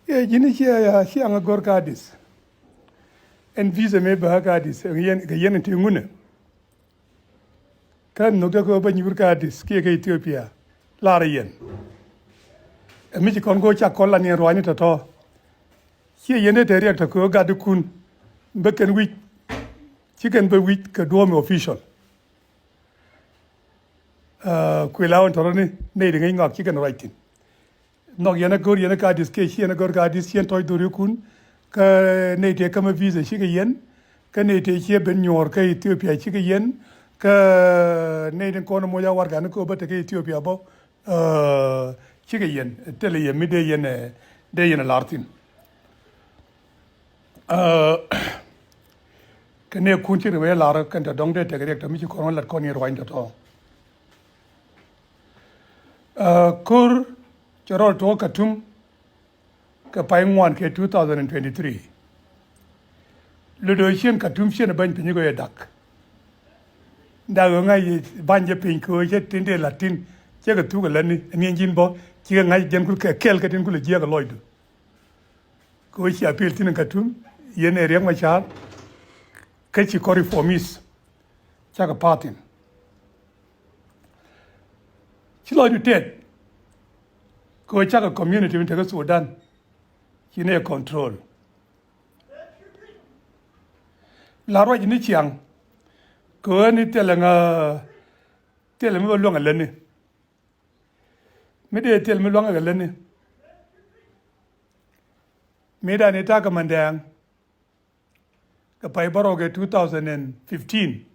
ɛ ji̱n ciɛ ya ciaŋ a gör ka adith. Ɛn visa mëë bä ka adith kɛ yɛn kɛ yɛn in te ŋunɛ. Kä nhök jɛ kɛ ɣöö bä nyuur kä Addis kiɛ kä Ethiopia lar yɛn. Ɛ mi ci kɔn go̱o̱r cak kɔn la niɛn ruaacni tɔ̱tɔ̱. Ciɛ yɛn dee te riɛk tɔ kɛ ɣöö gatdikun bä kɛn wi̱c ci kɛn bä wi̱c kɛ duɔ̱ɔ̱mi official. Kui̱ la ɣän tɔ̱rɔ̱ni nɛy di ŋäc ŋɔak ci kɛn ruac thi̱n. Nhɔk yɛn a go̱r yɛn a ka adith kiɛ ci yɛn a go̱r ka adith ci yɛn tɔc dhorikun. Kä nɛy tëë kämä visa cikɛ yɛn. Kä nɛy tëë ciɛ ben nyuɔ̱ɔ̱r kä Ethiopia cikɛ yɛn. Kä nɛy tin kɔn moc a warɛgakni kɛ ɣöö bä te kä Ethiopia bä cikɛ yɛn. Thilɛ yɛ mi dee yɛn dee yɛn a lar thi̱n. Kɛ nɛɛkun ci ri wee lar kɛn tɔ dɔ̱ŋ dee tek riɛk tɔ mi ci kɔn wä lat kɔn yɛn ruaacni tɔ̱tɔ̱. Ko̱r cɛ rɔɔd tuɔɔk Katum kɛ pay ŋuan kɛ two thousand and twenty-three. Lotdɛ ciɛn Katum ciɛn bäny piny kɛ yɛ dak. Dak ɣöö ŋa̱c bany jɛ piny kɛ ɣöö cɛ tin dee la̱t tin Cɛ kɛ thuk ɛ lätni, ɛ ŋiɛn ji̱n bä, ci kɛ ŋa̱c jɛn kul kɛ kɛl kɛ tin kul ɛ jiäk ɛ lɔcdu. Kɛ ɣöö ci appeal thi̱n in Khartoum, yɛn ɛ Riek Machar, kä ci kɔn reformist, cakɛ pa̱a̱th thi̱n. Ci lɔcdu tɛth, kɛ ɣöö cakɛ community min te kä Sudan, ci nɛ control. La ruac ni ciaŋ, kɛ ɣöö ni thilɛ ŋa, thilɛ mi bä luäŋ ɛ lätni. Mi dee thil mi luäŋ ɛ kɛ lätni. Mi dan i̱ ta̱a̱ kɛ Mandɛɛŋ kɛ pay bärɔw kɛ two thousand and fifteen.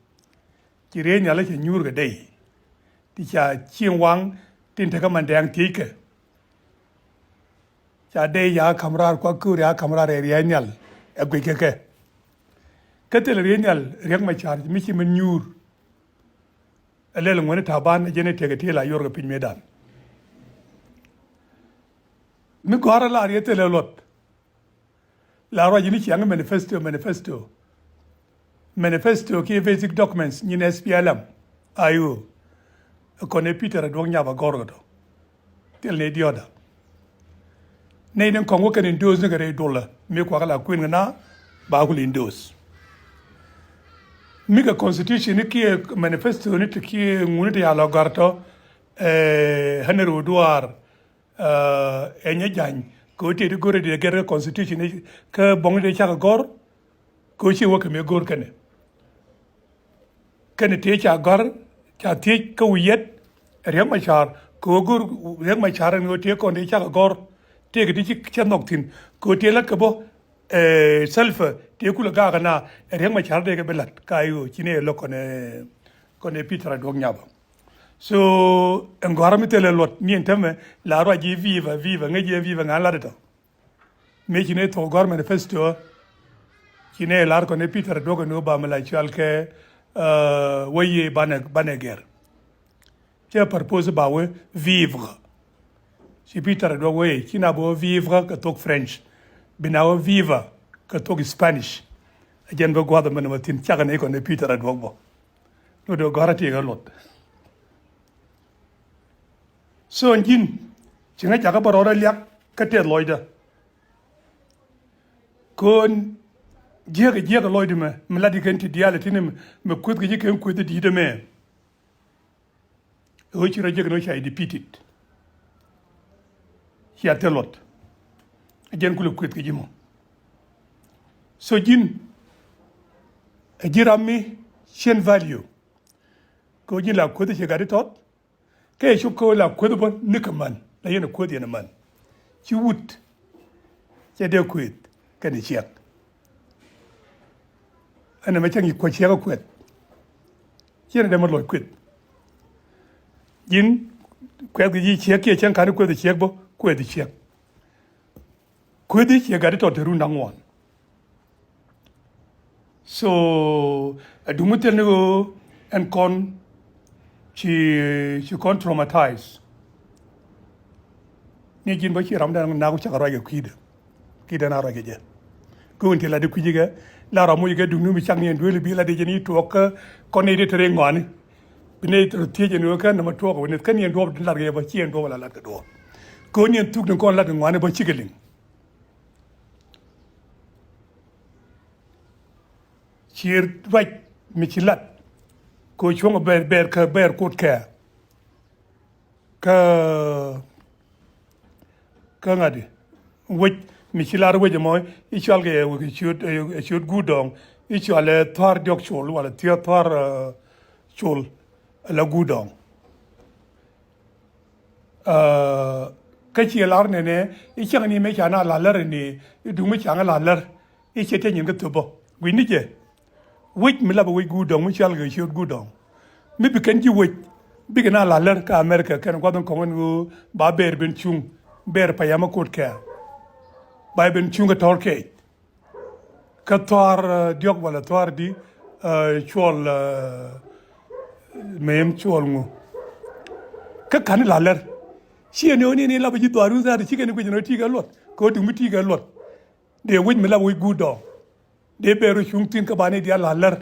Ci Riek Nyal cɛ nyuur kɛ dey ti ca cieŋ waŋ tin te kä Mandɛɛŋ thiec kɛ. Ca dey ya ka̱m raar kuak köör ya ka̱m raar ɛ Riek Nyal ɛ guic kɛ kɛ. Kä thil Riek Nyal, Riek Machar mi ci min nyuur. Ɛ lɛl ŋuɛni Taban ɛ jɛn ɛ tekɛ ti la yuɔr kɛ piny mëëdan. Mi gɔ̱a̱r ɛ la riet thilɛ luɔt. La ruac ni ciaŋ manifesto, manifesto. Manifesto kiɛ basic documents nyin S P L M I O. Ɛ kɔn ɛ Peter ɛ duɔ̱k nyap ɛ gɔ̱r kɛ tɔ. Thil ni diɔ̱ɔ̱da. Nɛy ni kɔŋ wä kɛn endorse ni kɛ rɛy dolä mi kuakä la kuën kɛ na ba kul endorse. Mi kɛ constitution ni kiɛ manifesto ni ti kiɛ ŋuni ti ya lɔ gɔ̱r tɔ, eh, Henry Oduar, eh, ɛ nyɛ jany kɛ ɣöö tëë ti go̱r ɛ dee gɛr kä constitution ni kä bɔŋ ni dee cakɛ gɔ̱r. Kɛ ɣöö ci wä kɛ mëë go̱r kɛnɛ. Kɛnɛ tëë ca gɔ̱r, ca thiec kä wi̱i̱ yɛt, Riek Machar, kɛ ɣöö go̱r Riek Machar ɛn ɣöö tëë kɔn tëë cakɛ gɔ̱r, tëë kɛ ti ci cɛ nhɔk thi̱n, kɛ ɣöö tëë la̱t kɛ bä, eh, Salva, tëë kulɛ gaak ɛna, Riek Machar dee kɛ bi la̱t, ka i̱ ɣöö ci ni ɛ lo̱k kɔn ɛ, kɔn ɛ Peter a duɔ̱k nyabä. So, ɛn gɔ̱a̱rä mi thilɛ luɔt, ni ɛn tämɛ, la ruac ji̱ viva, viva, ŋäc ji̱ viva, ŋa̱n la̱t ɛ tɔ. Mëë ci nɛ thok gɔ̱r manifesto, ci nɛ lar kɔn ɛ Peter duɔ̱k ɛn ɣöö ba mi la cual kɛ, eh, wä yiëë banɛ, banɛ gɛr. Cɛ purpose ba wee vivre. Ci Peter duɔ̱k wee, ci na bä vivre kɛ thok French. Bi na wee viva kɛ thok Spanish. Ɛ jɛn bä gua̱th ɛmɛn wä thi̱n cakɛ nɛ kɔn ɛ Peter duɔ̱k bä. Luɔt ɛ gɔ̱r ɛ tiɛɛk ɛ luɔt. So ji̱n ci ŋäc jakä bä rɔɔdɛ liak kä tɛth lɔcdä. Köön jiäk jiäk lɔcdä mɛ mi lat ikɛn ti diaal ɛ tini mɛ kueth kɛ ji̱ kɛn kueth di̱i̱t ɛmɛ. Ɛ ɣöö ci rɔ jiäk ni ɣöö ca defeated. Cia thil luɔt. Ɛ jɛn kulɛ kueth kɛ ji̱ mɔ. So ji̱n ɛ ji̱ ram mi cien value. Kɛ ɣöö ji̱n la kueth ci gat itɔt. Kɛ cuk kä la kueth bä ni kɛ man la yɛn kueth yɛn man. Ci wut cɛ dee kueth kɛn ciɛk. Ɛn ɛmɛ cɛ ŋic kuɛ ciɛk kueth. Ciɛn dee mɛ lɔc kueth. Ji̱n kuɛth kɛ ji̱ ciɛk kiɛ cɛn ka̱n kueth ciɛk bä kueth ciɛk. Kuethi ciɛ gat itɔ te run da̱ŋ ŋuan. So ɛ duŋ mi thil ni ɣöö ɛn kɔn ci, ci kɔn traumatize. Ni ji̱n bä ci ram dan nak cakɛ ruac kɛ kui̱dɛ. Kui̱dɛ na ruac kɛ jɛ. Kä wun ti la di kui̱ jikɛ la ram muc kɛ duŋ ni mi cak ni ɛn duel bi la di jɛ ni tuɔɔk kä kɔn ni di te ri ŋɔani. Bi ni te ri thiec ɛn ɣöö kä nɛmɛ tuɔɔk ɛ wä ni kä ni ɛn duɔɔp lat kɛ jɛ bä ci ɛn duɔɔp la lat kɛ duɔɔp. Kä ni ɛn thuk ni kɔn lat kɛ ŋɔani bä cikɛ liŋ. Ci ruac mi ci lat kɛ cuɔ̱ŋ bɛɛr, bɛɛr kä bɛɛr kot kɛ kä, kä ŋa̱di wec mi ci lar wec ɛmɔ i̱ cɔal kɛ wek ciöt, ciöt guut dɔ̱ŋ i̱ cɔal ɛ thua̱r diɔ̱k col wala thia̱ thua̱r col ala guut dɔ̱ŋ. Kä ciɛ lar nɛnɛ i̱ cäŋ ni mëë ca na la lär ni i̱ duŋ mi ca ŋä la lär i̱ ciɛ tiɛ nyin kä thöp bä gui̱ni jɛ. Wec mi lapɛ wec guut dɔ̱ŋ mi cial kɛ ciöt guut dɔ̱ŋ mi bi kɛn ji̱ wec bikɛ na la lär kä America kɛn gua̱th in kɔŋ in ɣöö ba bɛɛr ben cuŋ bɛɛr payam a kot kɛɛr ba ben cuŋ kɛ tɔ̱r kɛɛc. Kä thua̱r diɔ̱k wala thua̱r di cuɔl mem cuɔl ŋu. Kä ka̱n la lär ciɛ ni ɣöö ni ni lapä ji̱ dhuaar wun tha̱a̱r ti cikɛ ni guic ni ɣöö ti̱i̱ kɛ luɔt kɛ ɣöö duŋ mi ti̱i̱ kɛ luɔt. Dee wec mi lapä wec guut dɔɔŋ dee bɛɛr ɣöö cuŋ thi̱n kä ba ni diaal la lär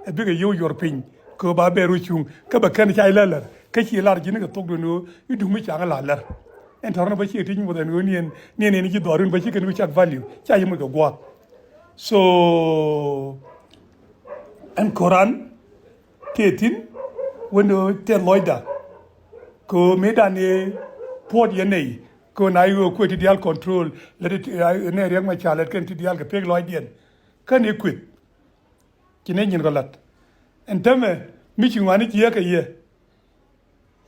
ɛ bikɛ yio̱w yuɔr piny Kɛ ɣöö ba bɛr wä cuŋ kä bɛ kɛn ca ilɛ lär kä ci lar ji̱n kɛ thok duun ɣöö i̱ duŋ mi caŋ la lär. Ɛn tɔ̱rɔn bä ci tic muth ɛn ɣöö niɛn niɛn niɛn ci dhɔr in bä ci kɛn wä cak value ca yi muth kɛ gua̱a̱th. So ɛn koran tëë thi̱n wä ni tɛth lɔcda kɛ ɣöö mëëdan ëë puɔ̱t yɛn nɛy kɛ ɣöö na yi ɣöö kuëë ti diaal control lät nɛ Riɛk Macar lät kɛn ti diaal kɛ pek lɔcdiɛn. Kä ni kueth ci nɛ nyin kɔ lat ɛn tämɛ mi ci ŋuani jiɛɛk kɛ yɛ.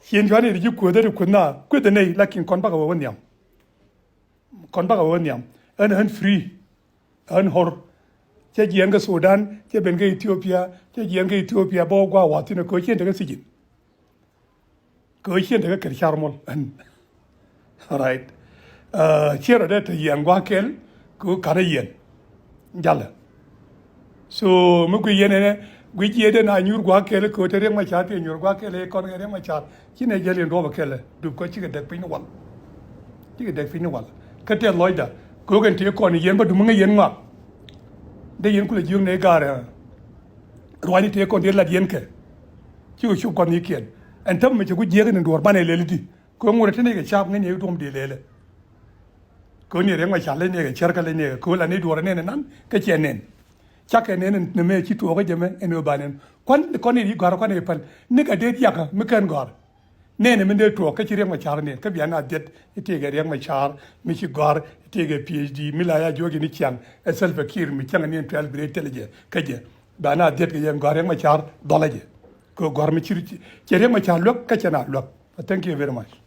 Cien cuani ri ci kueth ri kueth na kueth nɛy lakin kɔn bakɛ wä wä nhiam. Kɔn bakɛ wä wä nhiam. Ɣän ɣän free. Ɣän hor. Cɛ jiɛɛn kä Sudan cɛ ben kä Ethiopia cɛ jiɛɛn kä Ethiopia bä wä gua̱a̱ wa̱thi̱n kɛ cien tekɛ sijin. Kɛ ɣöö cien tekɛ kɛr car muɔl ɛn. Right. Cier rɔ dee te yiɛn gua̱a̱k kɛl kɛ ɣöö ka̱n ɛ yiɛn jalɛ. So mi gui yɛn ɛnɛ gui jiɛɛdɛ na nyuur gua̱a̱k kɛl kɛ ɣöö te Riɛk Macar ti nyuur gua̱a̱k kɛl ɛ kɔn kɛ Riɛk Macar ci nɛ jäl in duɔpɛ kɛl ɛ dup kɔ cikɛ dɛk piny ni wal. Cikɛ dɛk piny ni wal kä tɛth lɔcda kɛ ɣöö kɛn ti kɔn yiɛn bä dup mi ŋä yɛn ŋuak. Dee yɛn kulɛ jiök nɛ ga̱a̱r ɛ ruaacni tëë kɔn dee lat yɛn kɛ. Cikɛ cop kɔn ni kiɛn ɛn täm mi cɛ ku jiɛk ni duɔ̱ɔ̱r banɛ lɛl i̱di. Kɛ ŋuɔ̱t ti ni kɛ cap ŋäc ni duɔ̱m dee lɛlɛ. Kɛ ni Riɛk Macar lɛ ni kɛ cär kä lɛ ni kɛ kɛ la ni duɔ̱ɔ̱r nɛn nan kä cɛ nɛn. Cakɛ nɛn ni mɛ ci tuɔɔk kä jɛ mɛ ɛn ɣöö ba nɛn kuan kɔn ni ri gɔ̱a̱r kuan ni päl ni kɛ dee diakä mi kɛn gɔ̱a̱r. Nɛnɛ mi dee tuɔɔk kä ci Riɛk Macar nɛn kä bian a dhiet i̱ tëëkɛ Riɛk Macar mi ci gɔ̱a̱r i̱ tëëkɛ P H D mi la ya juɔk in i̱ ciaŋ ɛ Salva Kiir mi cäŋ ni in twelve grade thilɛ jɛ kä jɛ. Bian a dhiet kɛ yɛn gɔ̱a̱r Riɛk Macar dhɔlɛ jɛ. Kɛ gɔ̱a̱r mi ci cɛ Riɛk Macar luäk kä cɛ na luäk. Thank you very much.